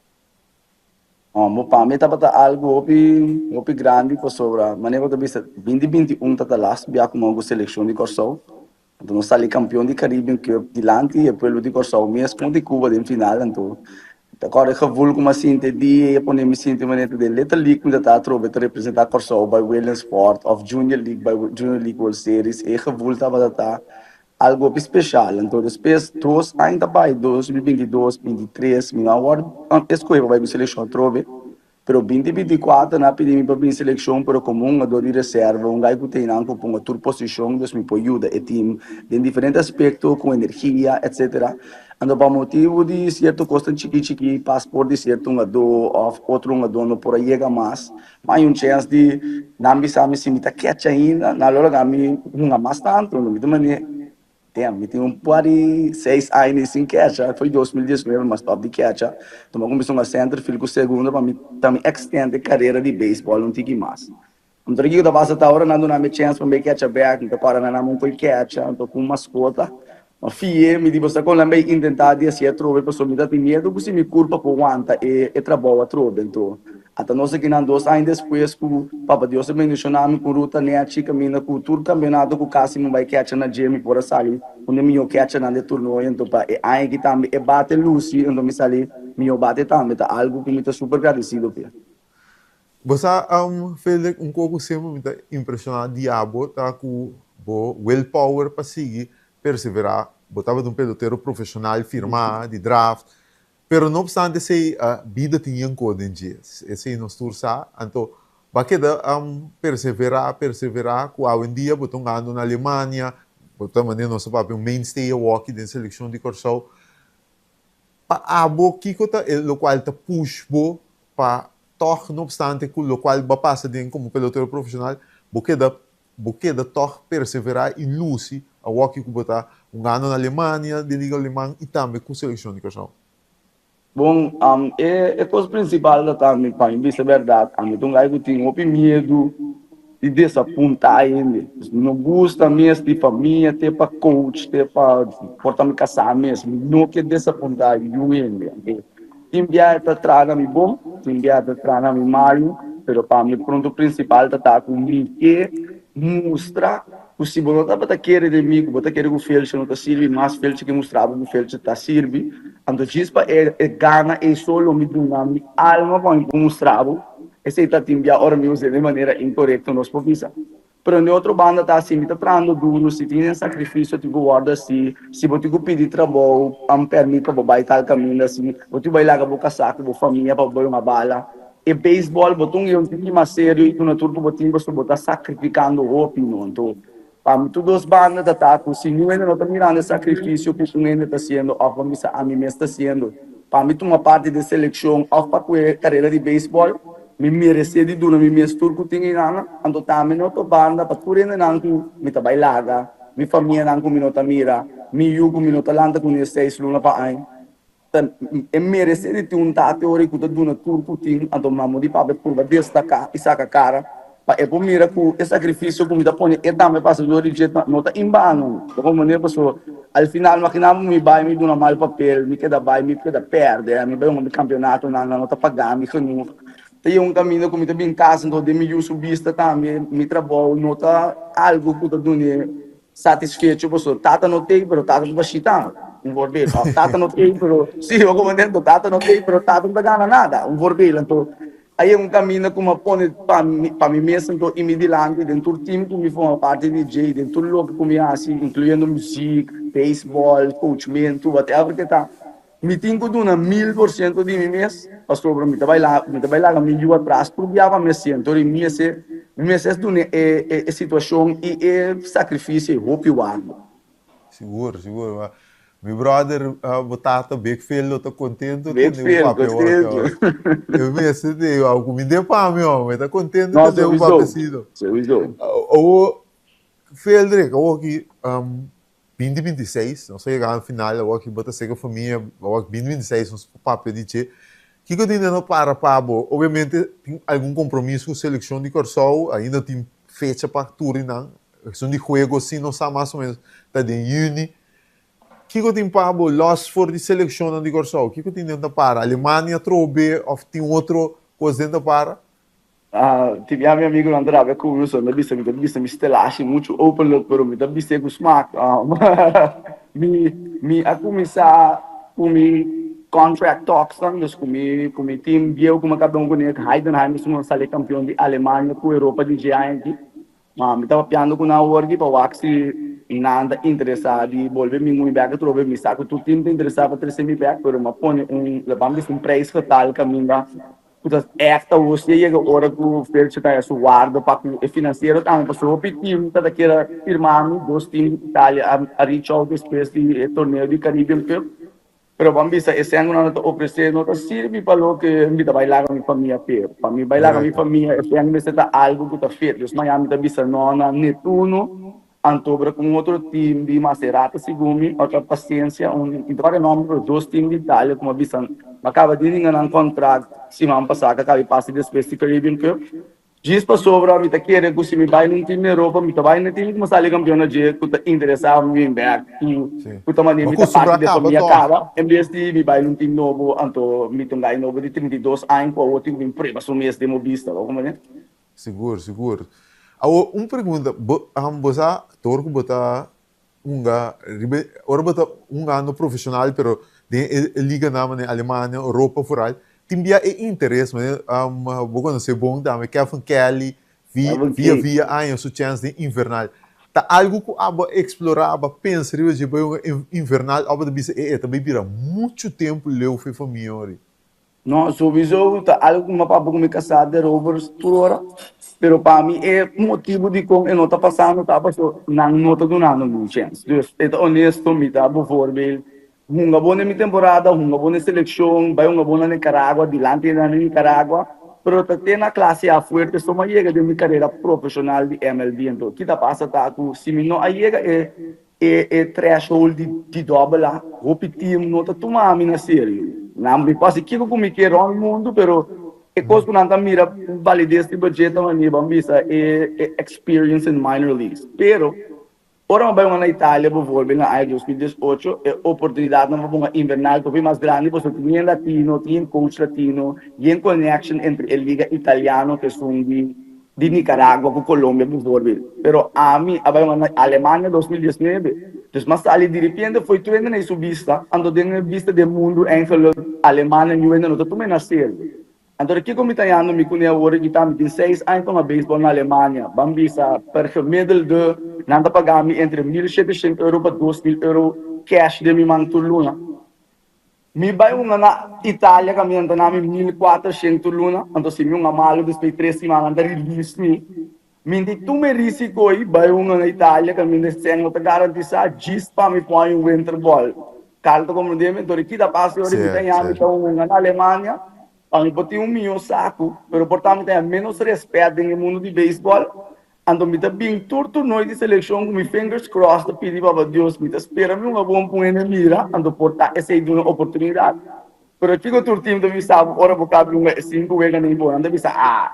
Bo pa mi tabata algu hopi hopi grandi pasobra manera bo ta bisa binti 21 ta ta last bia ku mi a ku selekshon di Kòrsou. Anto nos sali kampion di Caribbean Cup dilanti e pueblo di Kòrsou mes kontra di Cuba den final. Anto ta kòrda e gevoel ku mi a sinti e dia i a pone mi sinti manera ta den Little League mi ta ta atrobe ta representá Kòrsou bai Williamsport òf Junior League bai Junior League World Series. E gevoel tabata ta algu hopi speshal. Anto despues dos aña ta bai, 2022, 23, mi no a wòrdu eskohe pa bai ku selekshon atrobe. Pero binti 24 nan a pidi mi pa bin seleccion pero como un hungador di reserva, un guy cu ta einan cu ponga tur posicion dus mi por yuda e team den diferente aspecto cu energia etc. Anto pa motibo di cierto cosnan chiki chiki paspoort di cierto hungador of otro hungador no por a yega mas, mi hay un chance di nan bisa mi si mi ta catch ainda nan lo laga mi hunga mas tanto, mi ta mane. Damn, mi tin un par di seis aña sin kecha, foi 2019 mi a stop di kecha, tuma cuminsa hunga center field cu segundo pa mi pa mi extend e carera di baseball un tiki mas. Anto kiko ta pasa ta ora nan duna mi chance pa mi kecha bek, mi ta para nan un coi kecha, anto cu un mascota, ma fie mi di boso con nan bay intenta di haci atrobe pasobra mi ta tin miedo cu si mi curpa por wanta e e trabou atrobe, anto Ata nos aki nan dos aña despues ku Papa Dios a bendishoná mi ku ruta nechi kaminda ku tur kampeonato ku kasi mi bai kecha na dje mi por a sali un di mihó kechanan di e turnoe anto pa e aña aki tambe e bate lusi anto mi sali mihó bate tambe ta algu ku mi ta super gradesido p'e. Bo sa Frederick un kos ku semper mi ta impreshoná di abo ta ku bo willpower pa sigui perseverá bo tabata un pelotero profeshonal firmá di draft Pero no obstante esei, bida tin yen kos den dje. Esei nos tur sa. Anto, bo a keda perseverá, perseverá ku awendia bo ta un ando na Alemania, bo ta manera nos ta papia un mainstay awoki den selekshon di Kòrsou. Pa abo, kiko ta e lokual ta push bo pa tòg, no obstante ku lokual bo a pasa den komo pelotero profeshonal, bo keda bo keda tòg perseverá i lusi awoki ku bo ta hungando na Alemania, den Liga Aleman i tambe ku selekshon di Kòrsou? Bon, e e kos prinsipal ta ta mi, pa mi bisa bèrdat, ami ta un guy ku tin hopi miedu di desapuntá hende. Mi no gusta mes di famia te pa coach te pa por ta mi kasá mes, mi no ke desapuntá yu hende. Tin biaha ta traha na mi bon, tin biaha ta traha na mi malu, pero pa mi punto principal ta ta cu mi ke mustra cu si bo no tabata kere den mi, cu bo ta kere cu Felce no ta sirbi, mas Felce ke mustra bo cu Felce ta sirbi, anto djis pa e e gana ey so lo mi duna mi alma pa mi por mustra bo, esey ta tin biaha ora mi usa den manera incorecto nos por bisa. Pero di otro banda ta si mi ta trahando duro, si tin den sacrificio tin cu wordo asi, si bo tin cu pidi trabou, un permit pa bo bay tal caminda, si bo tin cu bay laga bo casa cu bo famia pa bo bay hunga bala. E baseball bo ta un un tiki mas serio y duna tur cu bo tin pasobra bo ta sacrificando hopi no. Anto pa mi tur dos banda ta ta cu si niun hende no ta mirando e sacrificio cu un hende ta haciendo of bo bisa ami mes ta haciendo pa mi tuma parti den seleccion of pa cu e carera di baseball, Mi meresé di duna mi mes tur ku tin einan, anto tambe na otro banda pa tur hendenan ku mi ta bai laga. Mi famianan ku mi no ta mira, mi yu ku mi no ta lanta kuné seis luna pa aña. Ta e meresé di tin un tata ora ku ta duna tur ku tin, anto mamo di papia purba destaká i saka kara pa e por mira ku e sakrifisio ku mi ta pone e tambe pasa dor di dje no ta inbano. Ta komprendé? Pasobra al final makiná bo mi bai mi duna mal papel, mi keda bai mi keda pèrdè, mi bai hunga mi kampionatonan, nan no ta paga mi genoeg. Ta yega un kaminda ku mi ta bin kas anto den mi yu su bista tambe mi trabou no ta algu ku ta dun'é satisfecho pasobra tata no t'ei pero tata ta bashita, un voorbeeld. Òf tata no t'ei pero si bo komo tata no t'ei pero tata no ta gana nada, un voorbeeld. Anto a yega un kaminda ku mi a pone pa mi pa mi mes anto i mi dilanti den tur tim ku mi forma parti di dje i den tur loke ku mi hasi inkluyendo muzik, beisbòl, coachmentu, whatever ke ta. Mi tin ku duna 1000% di mi mes pasobra mi ta bai mi ta bai laga mi yu atras tur bia pa mi asiento i mi mester mi mester duna e e e situashon i e sakrifisio ei hopi warda. Sigur, sigur. Mi brother bo tata Big Phil lo ta kontento Big tende bo Phil, papia awor kontento. ki awor. E mester te awor ku mi den pa mi homber, e ta kontento No, tende bo sowieso, papia sido. sowieso. Awor Feldrick, awor ki 2026, nos a yega na final, awor ki bo ta sega famia, awor 2026 nos por papia di dje. Kiko tin den no para pa bo? Obviamente tin algun kompromiso ku selekshon di Kòrsou, ainda tin fecha pa tur di nan. Esun di juego si nos sa mas o menos ta den yüni. Kiko tin pa bo los for di selekshonnan di Kòrsou? Kiko tin den ta para? Alemania atrobe òf tin otro kos den ta para? Tin bia mi amigunan ta rabia ku mi, so mi ta bisa mi ta bisa mi stelashi muchu openlijk, pero mi ta bis'é ku smak. Mi mi a kuminsá ku mi contract talksnan, dus ku mi ku mi team bieu ku mi a kaba kuné, Heidenheim esun a sali kampion di Alemania ku Europa di dje aña aki. Ma mi ta papiando ku nan awor aki pa wak si nan ta interesá di bolbe mi ngui bèk atrobe. Mi sa ku tur team ta interesá pa trese mi bèk, pero mi a pone un, laban bisa un prijsgetal kaminda Ku ta ègt awor si a yega ora ku Felcho ta haya su warda pa ku e finansiero tambe pasobra hopi tim ta ta keda firma mi, dos tim di Italia a a reach out despues di e torneo di Caribbean Cup, pero ban bisa e sèn ku nan ta ofresé no ta sirbi pa loke mi ta bai laga mi famia p'e. Pa mi bai laga mi Korekto. famia e sèn mester ta algu ku ta fit. Dus mañana mi ta bisa no na Nettuno. Anto bra ku un otro team di Macerata segun mi otro Paciência un mi ta papia nomber pero dos team di Italia ku mi a bisa mi a kaba di ringa nan contract siman pasa ku a kaba di pasa despues di Caribbean Cup djis pasobra mi ta kere ku si mi bai na un team di Europa mi ta bai na e team ku mi a sali campeon na dje ku ta interesa mi bin bek ku ku ta manera Bo mi ta kustumbrá parti di e kaba famia tòg. kaba en bes di mi bai na un team nobo anto mi ta un gai nobo di 32 aña ku awor tin ku bin prueba su mes den bo bista bo comprende. Sigur, sigur. Awor, un pregunta, bo, bo sa dor ku bo ta hunga riba, ora bo ta hungando profesional pero den e e liganan manera Alemania, Europa foral, tin bia e interes manera bo konosé bon tambe Kevin Kelly vi Kevin via Kelly. via aña su chèns den invernal. Ta algu ku abo a eksplorá, abo a pensa riba dje bai hunga invernal òf bo ta bisa e e ta bai bira muchu tempu leu for e famia ori? No, souiso ta algo ku mi a papia ku mi kasá derover tur ora, pero pa mi e motibu dikon e no ta pasando ta pasobra nan no ta dunando mi un chèns. Dus e ta onesto, mi ta bovoorbeeld hunga bon den mi temporada, hunga bon den selekshon, bai hunga bon na Nicaragua, dilanti na Nicaragua, pero ta te na klase A fuerte so mi a yega den mi karera profeshonal di MLB. Anto ki ta pasa ta ku si mi no a yega e E e threshold di di dòbel A, hopi team no ta tuma mi na serio. Nan mi por hasi kiko ku mi ke rònt mundu, pero e kos ku nan ta mira valides di budget ta manera ban bisa e e experience in minor leagues. Pero ora mi a bai hunga na Italia bijvoorbeeld na aña 2018, e oportunidatnan pa hunga invernal ta hopi mas grandi pasobra tin yen latino, tin yen coach latino, yen connection entre e liga italiano ku esun di di Nicaragua ku Colombia bijvoorbeeld. Pero ami a bai na Alemania 2019. Dus m'a sali diripiente foi tur hende na su bista, anto den e bista den mundu eigenlijk Alemania niun hende no ta tuma e na serio. Anto di kiko mi ta yando mi kuné awor aki ta mi tin seis aña tuma beisbol na Alemania. Ban bisa per gemiddelde nan ta paga mi entre 1700 euro pa 2000 euro cash den mi man tur luna. Mi bai hunga na Italia kaminda nan ta na mi 1400 tur luna, anto si mi hunga malu despues di tres siman nan ta release mi. Mi di tuma e risiko i bai hunga na Italia kaminda e sèn no ta garantisá djis pa mi pon un winter ball. Carl ta komprendé mi? Anto di kita pasa ora mi ta ña mi ta hunga na Alemania pa mi por tin un mihó saku, pero por ta mi ta ña ménos rèspèt den e mundu di beisbòl. Anto mi ta bin tur toernooi di selekshon ku mi fingers crossed ta pidi Papa Dios mi ta spera mi un bon pun hende mira anto por ta esei duna oportunidat. Pero kiko tur team ta bisa bo ora bo kabi un e sinku weganan bo nan ta bisa ah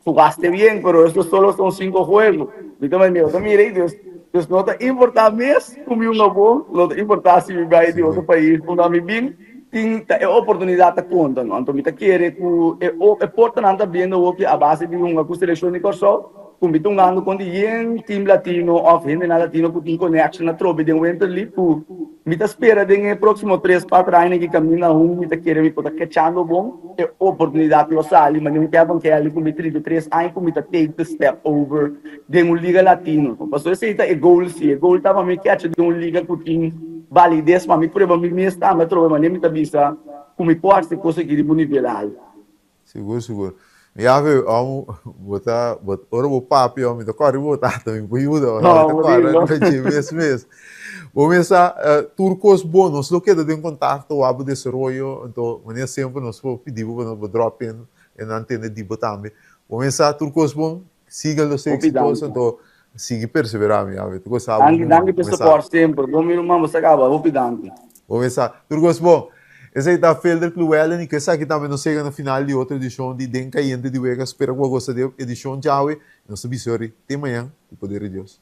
jugaste bien pero estos solo son sinku juego. Mi ta manera ta mira ei dus dus no ta importa mes ku mi hunga bon no ta importa si mi bai di otro pais unda mi bin tin ta e oportunidat ta konta no. Anto mi ta kere ku e e portanan ta abriendo hopi a base di hunga ku selekshon di Kòrsou. Ku mi ta hungando kontra yen team latino òf hendenan latino ku tin connection atrobe den Winter League ku mi ta spera den e próksimo tres kuater aña ki kaminda aun mi ta kere mi por ta kechando bon e oportunidat lo sali manera un Kevin Kelly ku mi 33 aña ku mi ta take the step over den un liga latino pasobra esei ta e goal si e goal ta pa mi kecha den un liga ku tin valides pa mi prueba mi mes tambe atrobe manera mi ta bisa ku mi por hasi kos aki riba un nivel alto. Sigur sigur. Mi yafe amo bo ta bo ora bo papia mi ta kòrda bo tata mi por yuda ora mi ta kòrda riba dje mes mes. Bo mesa tur kos bon nos lo keda den kontakto wak bo desaroyo anto manera semper nos por pidi bo pa nos por drop in e nan tende di bo tambe. Bo mesa tur kos bon siga lo ser Hopi eksitoso danki. anto sigui perseverá mi yafe tur kos sa bo Danki danki mundu pa e mesa. support semper. Bon mi ruman bo sa kaba hopi danki. Bo mesa tur kos bon. Esei ta Felder Llewellyn i ku esaki tambe nos yega na final di otro edishon di Den Kayente di Wega. Spera ku bo a gosta di e edishon djawe. Nos ta bisa yori te mañan ku poder di Dios.